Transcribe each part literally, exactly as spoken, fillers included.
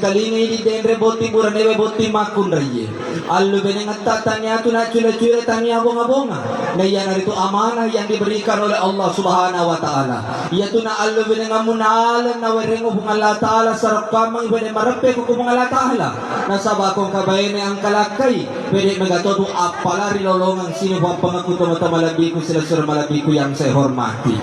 Kalingai idi denre botting buranewe botting makkunraie. Allubenengetta taniatu naccule-cule tania bonga-bonga. Na iyanaritu amanah yang diberikan oleh Allah Subhanahu wa Ta'ala. Iyatu na allubenengammu naleng nawerengngo Puang Allah Ta'ala sarekkuammengngi pede mareppe ku Puang Allah Ta'ala. Nasaba ko engka baine engka lakkai, pede megatotu appala ri lolongeng sini pappangakku tomatoa malebbiku silessureng malebbiku yang saya hormati.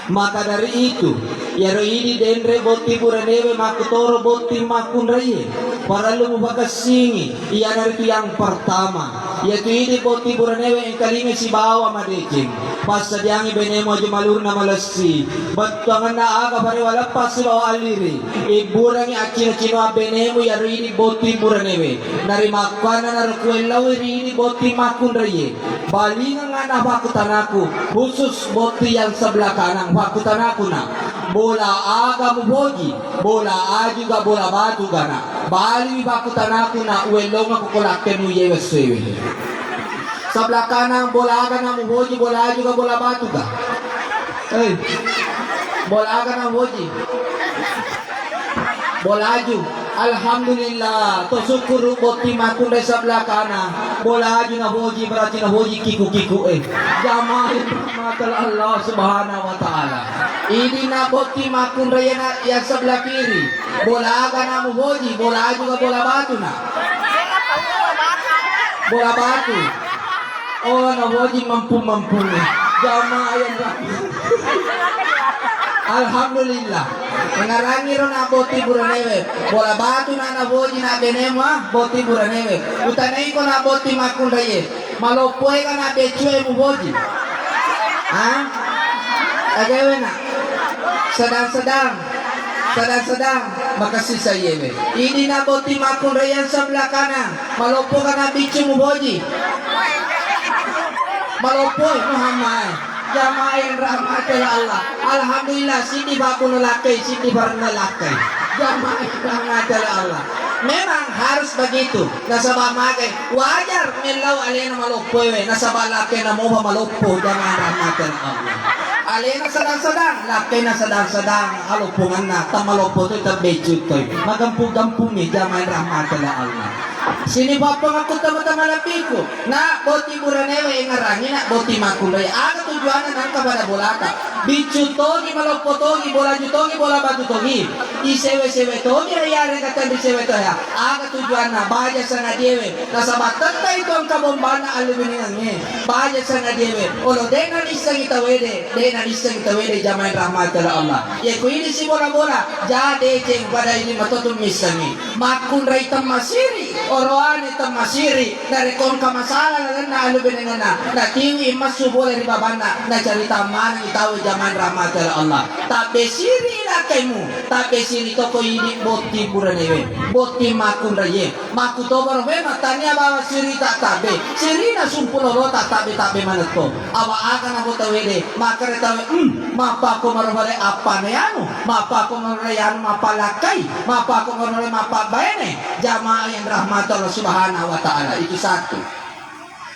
Maka dari itu, iyaro idi denre botting buranewe makkutoro botting makkunraie. Parellu mupakessingi, iyanaritu yang pertama, iyatu idi botting buranewe engkalinga sibawa madeceng. Passadiangi benemu aju malurna malessi. Bettuangenna aga parewa leppa sibawa alliri. Ibburangi accino-cinoang benemu iyaro idi botting buranewe. Narimakkuannanaro kuellaui ri idi botting makkunraie. Balingeng ana pakkutanaku, khusus botting yang sebelah kanan, pakkutanaku na, bola aga mupoji, bola aju ga, bola batu ga na? Baliwi pakkutanaku na, uellongako ko lakkemu iye wessewe. Sebelah kanan, bola aga na mupoji, bola aju ga, bola batu ga? Eh, bola aga na mupoji? Bola aju. Alhamdulillah, to sukkuru botting makkunrai sebelah kanan. Bola aju napoji, berarti napoji kiku-kiku, eh. Jamaah yang dirahmati Allah Subhanahu wa Ta'ala. Idi na botting makkunrai yang, yang sebelah kiri. Bola aga na mupoji, bola aju ga, bola batu na? Bola batu. Oh, napoji mampu-mampu. Jamaah yang dirahmati. Alhamdulillah. Engngarangiro na botting buranewe. Bola batu na napoji na benemu, ah, botting buranewe. Utanaiko na botting makkunraie. Maloppoe ga na beccue mupoji? Ah? Agewe na. Sedang-sedang. Sedang-sedang. Makessing sayewe. Idi na botting makkunrai yang sebelah kanan. Maloppo ga na biccu mupoji? Maloppo, Muhammad. Jamaah yang dirahmati oleh Allah. Alhamdulillah, siddi pabbunu lakkai, siddi parenna lakkai. Jamaah yang dirahmati oleh Allah. Memang harus begitu. Nasaba magai, wajar mellau alena maloppoewe, nasaba lakkaina mopa maloppo, jamaah yang dirahmati oleh Allah. Alena sedang-sedang, lakkaina sedang-sedang, aloppongenna, temmaloppo toi, tebbecu toi. Magampung-gampungi, jamaah yang dirahmati oleh Allah. Sini pappangakku tama-tama lebbiku. Na botting buranewe engngarangi na botting makkunrai. Aga tujuanna nangka pada bolata? Biccu togi, maloppo togi, bola aju togi, bola batu togi. Isewe-sewe togi, iyarega tenri sewe toya. Aga tujuanna? Baja sangadiewe. Nasaba tettai tu engka bombana allubenengengnge. Baja sangadiewe. Olo de nanissengi tawede, de nanissengi tawede jamaah yang dirahmati oleh Allah. Ye ku idi si bola-bola, ja deceng pada idi matotu missengi. Makkunrai temmasiri, oroane temmasiri, narekko engka masalah lalenna allubenengenna, natiwi messu pole ri babanna, nacarita manengi tau jamaah yang dirahmati oleh Allah. Tabbesiri lakkaimu, tabbesiri toko idi botting buranewe, botting makkunraie. Makkutobaro memang tania bawang sirita tabbe, sirina sumpulolota tabbe-tabbe manetto. Awa aga nabo tawede, makkeda tawe, hmm, mappakko marobale appane anu, mappakko marobale anu mappalakkai, mappakko marobale mappabbaine, jamaah yang dirahmati Allah Subhanahu wa Ta'ala. Itu satu.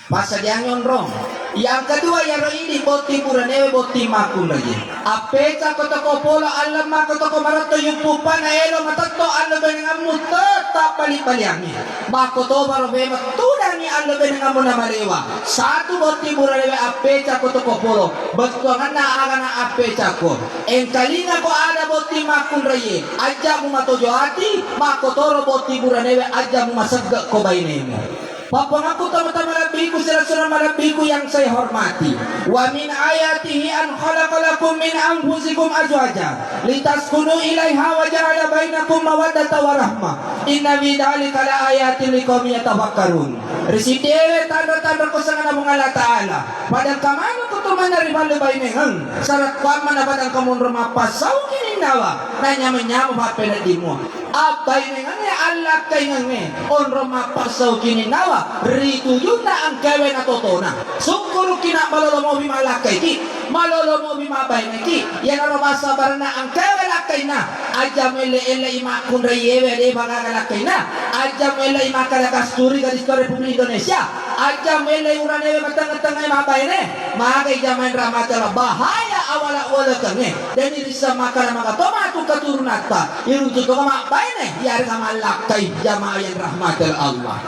Passadiang onrong. Yang kedua, iyaro idi botting buranewe botting makkunraie. Appecakko toko polo, allemmakko toko maretto, yuppuppana elo matetto allubenengammu tetap bali-baliangngi. Makkotobaro memang tudangi allubenengammu namalewa. Satu botting buranewe appecakko toko polo. Bettuangenna agana appecakko. Engkalingako ada botting makkunraie, ajja mumatojo ati, makkotoro botting buranewe ajja mumasegge ko bainemu. Pappangakku tama-tama malebbiku, silessureng malebbiku yang saya hormati. Wa min ayatihi an khalaqa lakum min anfusikum azwaja litaskunu ilaiha wa ja'ala bainakum mawaddata wa rahmah. Inna fi dzalika la ayatin liqaumin yatafakkarun. Ri siddewe tanra-tanra ko sangana Puang Allah Ta'ala. Padang kamana ko tu mana ri balle bainengeng. Sarakkuamma na padang kamonro mappassau kininnawa. Na nyama-nyama pappeneddimmu. Abbainengengnge, allakkaingengnge, onrong mappassau kininnawa ri tujunna engkawe na totona. Sukku Turuki na malolo mopi mallakkaiki, malolo mopi mabbaineki. Iyanaro basa baranna engkawe lakkainna. Aja muelle-ellei makkunraiewe de bagaga lakkainna. Aja muellei makkada kasturi gadis to Republik Indonesia. Aja muellei uranewe matengeng-tengeng mabbaine. Magai jamain rahmatullah. Bahaya awala-walekengnge. Deni rissa makkada maga to matu keturunatta. Iruntu to mabbaine. Iyarega mallakkai jamaah yang rahmatullah Allah.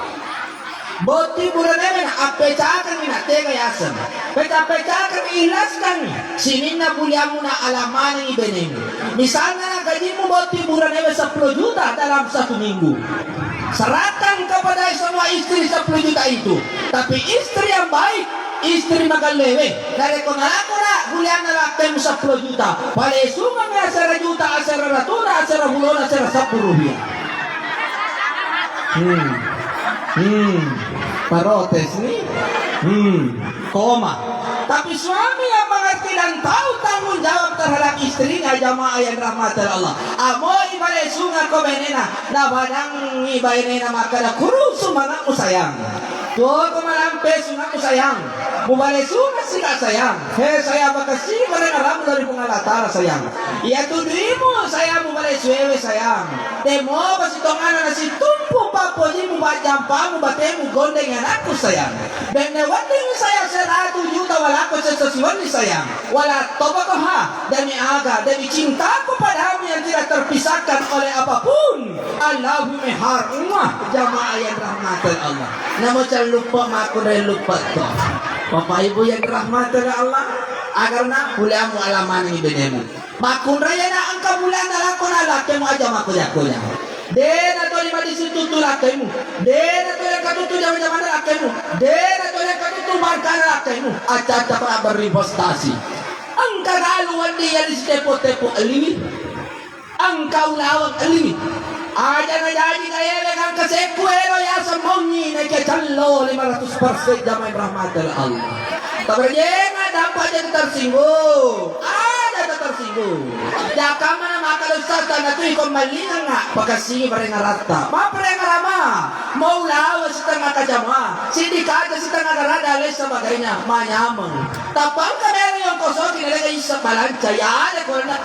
Botting buranewe na appecakengngi na tega yaseng. Peca-pecakengngi, ikhlaskan sininna buliammu na ala manengngi benemu. Misalnya gajimmu botting buranewe sepuluh juta dalam satu minggu. Serahkan kepada semua istri sepuluh juta itu. Tapi istri yang baik, istri magellewe. Narekko nalakona bulianna lakkemu sepuluh juta, palesungengngi asera juta, asera ratuna, asera pulona, asera sebbu rupiah. Hmm. Hmm. Protes nih. Hmm. Koma. Tapi suami yang mengerti dan tahu tanggung jawab terhadap istrinya, jamaah yang rahmati Allah. Amoi balesungakko bainena, nabadangngi bainena makkada, "Kuru sumanakmu sayang. Tuoko malampe sunakmu sayang. Mubalesunga sika sayang. He sayang, bakasi bareng aramu dari Puang Allah Ta'ala sayang. Iya tuduimu sayang, mubalesuewe sayang." Temmopa sitonganna nasitumpu pappojimu, pajjampamu, batemu, gondeng anakku sayang. Benne wedding saya seratu juta walakko sessa siwenni sayang. Wala topako ha, demi aga, demi cintaku padamu yang tidak terpisahkan oleh apapun. Allahumma harumah, jamaah yang rahmatan Allah. Namo callupa makkunrai lupa to. Bapak Ibu yang rahmatan Allah, agarna buliammu ala manengngi benemu. Makkunrai na engka bulianna lakko na lakkemu aja makkoja-koja. De na toli madising tuttu lakkemu. De na toli engka tuttu jama-jamanna lakkemu. De na toli engka tuttu barkana lakkemu. Acca-acca para berinvestasi. Engka galu wedding iya disitepo-tepo eliwi. Engka ulaweng eliwi. Aja na jaji gaewe gangka sekku elo yaseng mongngi naike cello lima ratus persen jamain rahmatil Allah. Tabarjenga dampa aja tersinggung. Aja tersinggung. Jaka mana maka ustaz tanda tu iko mallinga pakasini bareng aratta. Ma bareng arama. Mau lawa setengah kacama. Sidi kaca setengah garada lain sebagainya. Manyameng. Tapangka melo yang kosong tidak ada isa balanca. Ya ada kona.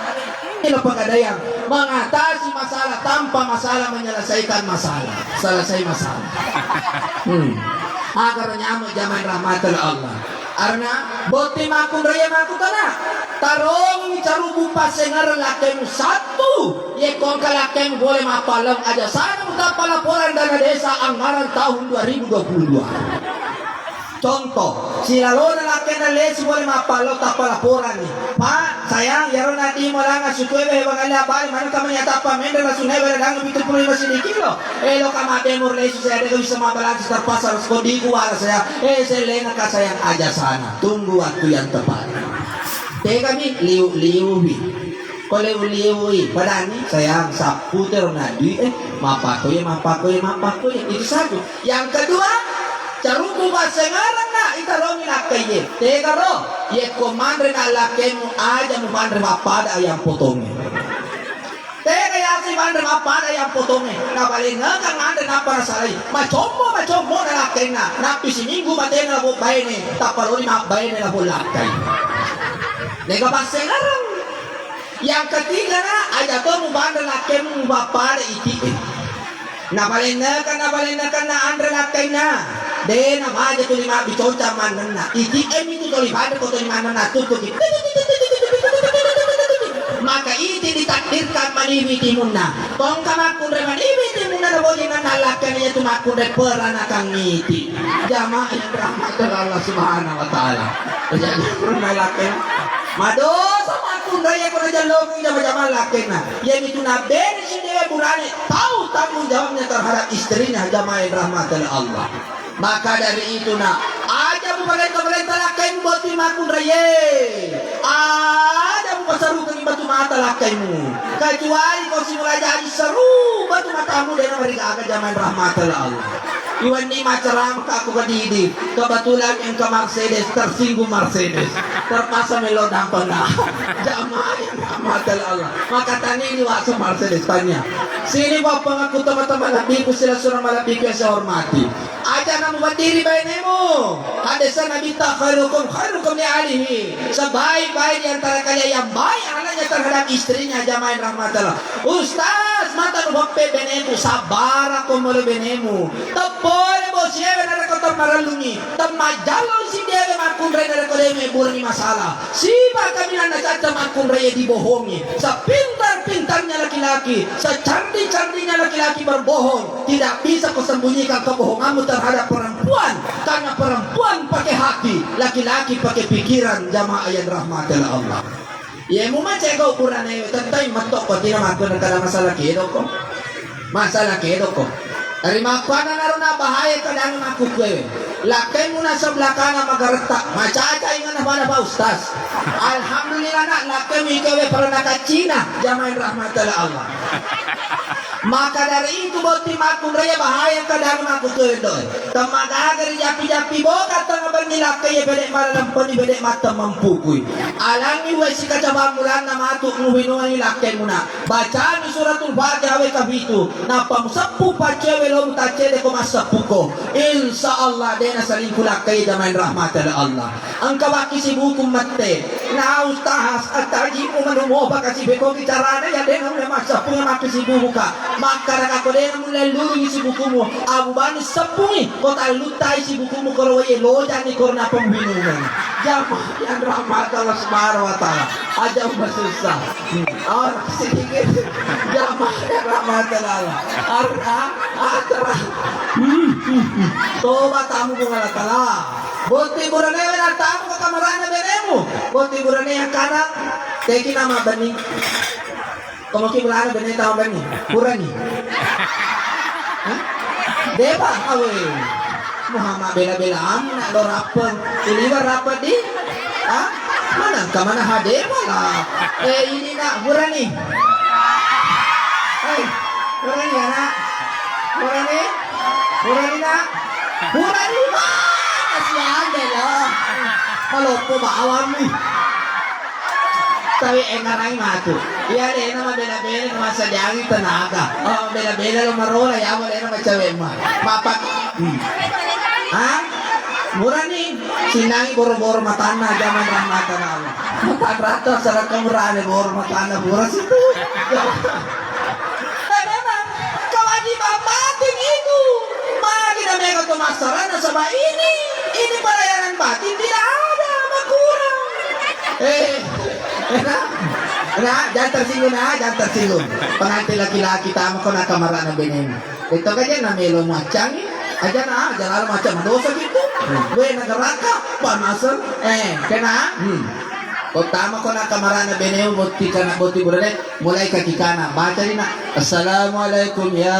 Ilo pegadaian mengatasi masalah tanpa masalah menyelesaikan masalah. Selesai masalah. Hmm. Agar nyamuk jamain rahmatil Allah. Arena botting makkunrai makkutana. Tarongi carubu passengereng lakkemu satu. Yekko engka lakkemu boleh mappaleng aja sana tappa laporan dana desa anggaran tahun dua ribu dua puluh dua. Contoh, silalona lakkenna lesu boleh mappaleng tappa laporanni. Pak, sayang, iyaro naddi molanga sukue we bangalle abali maneng kami tappa menre lasunai we ladang pitu puluh lima sidi kilo. Elo kama demur lesu saya dega bisa mabalansi terpaksa harus kodiku wala saya. Eh, selena ka sayang aja sana. Tunggu waktu yang tepat. Tegami liu-liu wi. Ko liu-liu wi. Padani sayang sappu tero nadui eh. Mappakoye, mappakoye, mappakoye. Itu satu. Yang kedua, caruku passengereng na itarongi lakkaiye. Tegaro, yekko manre na lakkemu aja mupanre mappada ayam potonge. Tega yasi manre mappada ayam potonge. Nabalengekang anre nappa nasalai. Macommo, macommo na lakkainna. Nappi siminggu matena labo baine. Tappa loni mabbaine labo lakkai. Lega passengereng. Yang ketiga na, aja to mupanre lakkemu mappada iti'e. Napalennekeng, napalennekeng na anre lakkainna. De nabaja tuli mabbicoca mannenna. Iti emi tu tuli pada ko tuli mannenna tuttuki. Maka iti ditakdirkan maniwi timunna. Tongka makkunre maniwi timunna na bojinna na lakkainna yatu makkunre peranakang iti. Jamaah yang dirahmati Allah Subhanahu wa Ta'ala. Jadi pernah lakkainna. Madosa makkunre ya ko najalloki jama-jama lakkainna. Yaitu nabene si dewa burane. Tahu tanggung jawabnya terhadap istrinya, jamaah yang dirahmati Allah. Maka dari itu, nak, aja muparenta-parenta lakkaimu botting makkunraie. Aja mupasarukeng batu mata lakkaimu. Kecuali ko simula jadi seru batu matamu dena marigaga, jamaah yang dirahmati Allah. Iwenni maceramah ka aku kedidi. Kebetulan engka Mercedes, tersinggung Mercedes. Terpaksa melo dampeng, nak. Jamaah yang dirahmati Allah. Maka tani ini waktu Mercedes tanya. Sini bapak aku teman-teman lebihku, sila surah malebbiku yang saya hormati. Cara mubaddiri bainemu. Hadis Nabi ta khairukum khairukum li ahlihi. Sebaik-baik di antara kalian yang baik anaknya terhadap istrinya, jamaah yang rahmati Allah. Ustaz, mata nu beppe beneku, sabbara ko molo benemu. Teppore bosi ewe narekko temmarellungi, temmajallo si dewe makkunrai narekko dewe burani masalah. Sipa kaminang na cacca makkunrai dibohongi. Sepintar-pintarnya laki-laki, secerdik-cerdiknya laki-laki berbohong, tidak bisa kau sembunyikan kebohonganmu terhadap perempuan, karena perempuan pakai hati, laki-laki pakai pikiran, jamaah yang rahmati Allah. Ye mu macegau burane tettai metto ko tina makku kada masalah kedo ko. Masalah kedo ko. Dari makkuana naro na bahaya kadang makku kue. Lakai muna sebelah kana magaretta. Macaca ingana pada Pak Ustaz. Alhamdulillah nak lakai mi kewe pernah kacina jamain rahmatullah Allah. Maka dari itu boti makku raya bahaya kadang makku kue doi. Temagaga ri japi-japi boka tengah benni lakkaiye bede mala lempeni bede mattemmeng pukui. Alangi wae sikacabang mulanna matu muwinoangi lakkaimunna. Bacani suratul Fatihah wae kapitu. Nappa museppu paccoe wae lo mutaccede ko masseppuko. Insya Allah dena salingku lakkaiye jamain rahmati Allah. Engka wakkisibuku mette. Na Ustaz, attajimu manu mopa kasi bekoki carana ya dena ulle masseppunga makkisibuku ka. Makkadaka ko dena mulle lulungi sibukumu. Abu Bani seppungi ko talluttai sibukumu koro wae lojani koro nappa mubinungang. Jamaah yang rahmat Allah Subhanahu wa Ta'ala. Aja masussa. Hmm. Oh, sedikit. Jamaah yang rahmat Allah. Ar-, ah, ah, terang. Hmm, hmm, hmm. Toba tamu bunga Allah Ta'ala. Botting buranewe na tamu ke kamarana benemu. Botting burane yang kana. Teki nama bening. Komoki mulana bene tau benni. Purani. Hah? Deba awe. Muhammad bela-bela amu nak lo rapeng. Ini lo rapeng di. Hah? Mana ke mana hadeba lah. Eh ini nak purani. Eh, purani ya nak. Purani. Purani nak. Purani mah. Kasihan deh lo. Kalau pun bawang nih. Tapi engarangi matu. Iya alena mabela-bela na massadiangi tenaga. Oh, mabela-bela lo marola ya alena macawemma. Mapak. Hmm. Hah? Murani sinangi boro-boro matanna jaman rahmatan Allah. Matan rata sarakka murane boro matanna pura situ. Eh, memang kewajiban batin itu. Magi na mega to massarana saba ini, ini pelayanan batin tidak ada makurang. Eh, eh, nah, nah, jangan tersinggung, nah, jangan tersinggung. Pengantin laki-laki tamu kau nak kamarana benemu. Itu aja na melo macang, aja na, aja lalu macam dosa gitu. Gue negaraka, panasan, eh, kena, hmm. Pertama kau nak kamarana benemu, boti kana boti burane, mulai kaki kanan, baca di nak. Assalamualaikum ya.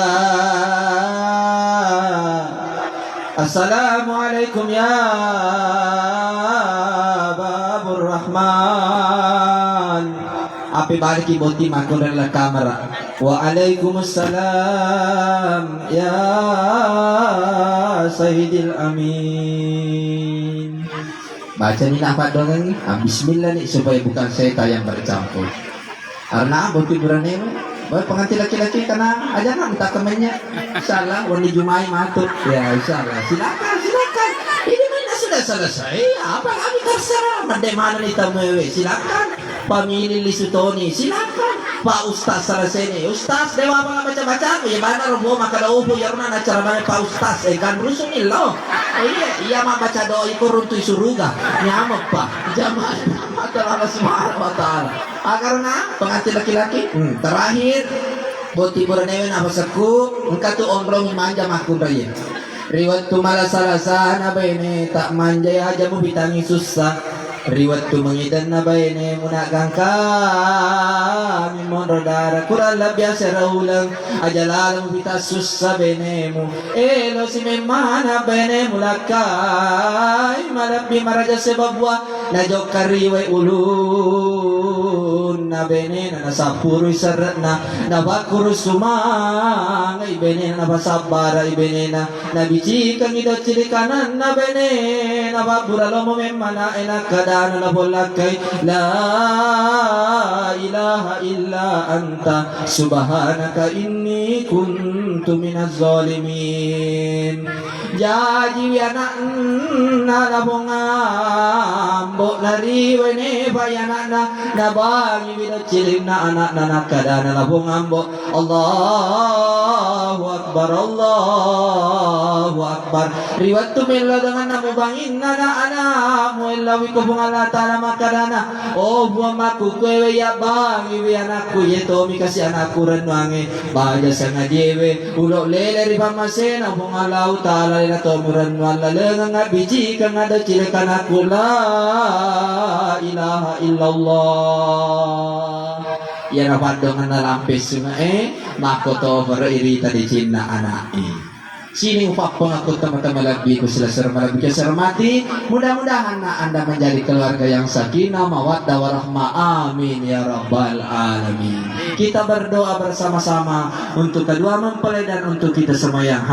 Assalamualaikum ya Babur Rahman. Ape baliki boti makkunrai la kamara. Waalaikumsalam ya Sayyidil Amin. Baca ni nak padongangi. Ah, bismillah ni supaya bukan setan yang bercampur. Karena boti buranemu, baik pengantin laki-laki karena aja nak minta temennya. Insyaallah, warni Jumai matu. Ya, insyaallah. Silakan, silakan. Ini mana sudah selesai. Apa lagi terserah. Mende mana nih tamu ewe. Silakan. Pamili lisu toni. Silakan. Pak Ustaz selesai nih. Ustaz, dewa apa baca-baca? Ya, mana robo maka da opo ya runa acara mana Pak Ustaz. Eh, kan rusuh nih lo. Oh iya, iya mak baca doa itu runtuh suruga. Nyamuk, Pak. Jamaah Allah Subhanahu wa Ta'ala. Ah, karena pengantin laki-laki, hmm, terakhir, boti buranewe napasekku, engka tu onrong manja makkunraie. Ri wettu mala salasana baine, tak manjai aja mupitangi sussa. Ri wettu mengidenna baine, muna gangkami monro dara, kurang lebbi asera uleng, aja lalo mupita sussa bainemu. Elo si memmana bainemu lakkai, malebbi maraja sebab bua. Najokka riwai ulunna benena, nasappurui serre'na, napakkuru sumangai benena, napasabbarai benena, nabicikangi doccili kananna benena, pabbura lomo memmanae, nakkadana napollakkai, La ilaha illa anta subhanaka inni kuntu minaz zalimin. Jajiwi ana'na Labong Ambo, nariwai nebai ana'na, nabangiwi doccilinna ana'na, nakkadana Labong Ambo, "Allahu Akbar, Allahu Akbar." Ri wettu mello denganna mubanginna na ana'mu, ellawi ko Puang Allah Ta'ala makkadana, "Oh Puang, makkukkuewe yabbangiwi anakku, iye tomi kasi anakku rennuangnge." Baja sangajiewe, ulo lele ri pammasena Puang Allahu Ta'ala, lena to murennu allalengeng abbicikeng ado cilekanakku, la ilaha illallah. Iyana paddongenna lampe sunge, makkotoparo irita dicinna anak'e. Sining upappengakku tama-tama lebbi ku silessureng malebbi ku sermati. Mudah-mudahan na anda menjadi keluarga yang sakinah, mawaddah, warahmah. Amin ya rabbal alamin. Kita berdoa bersama-sama untuk kedua mempelai dan untuk kita semua yang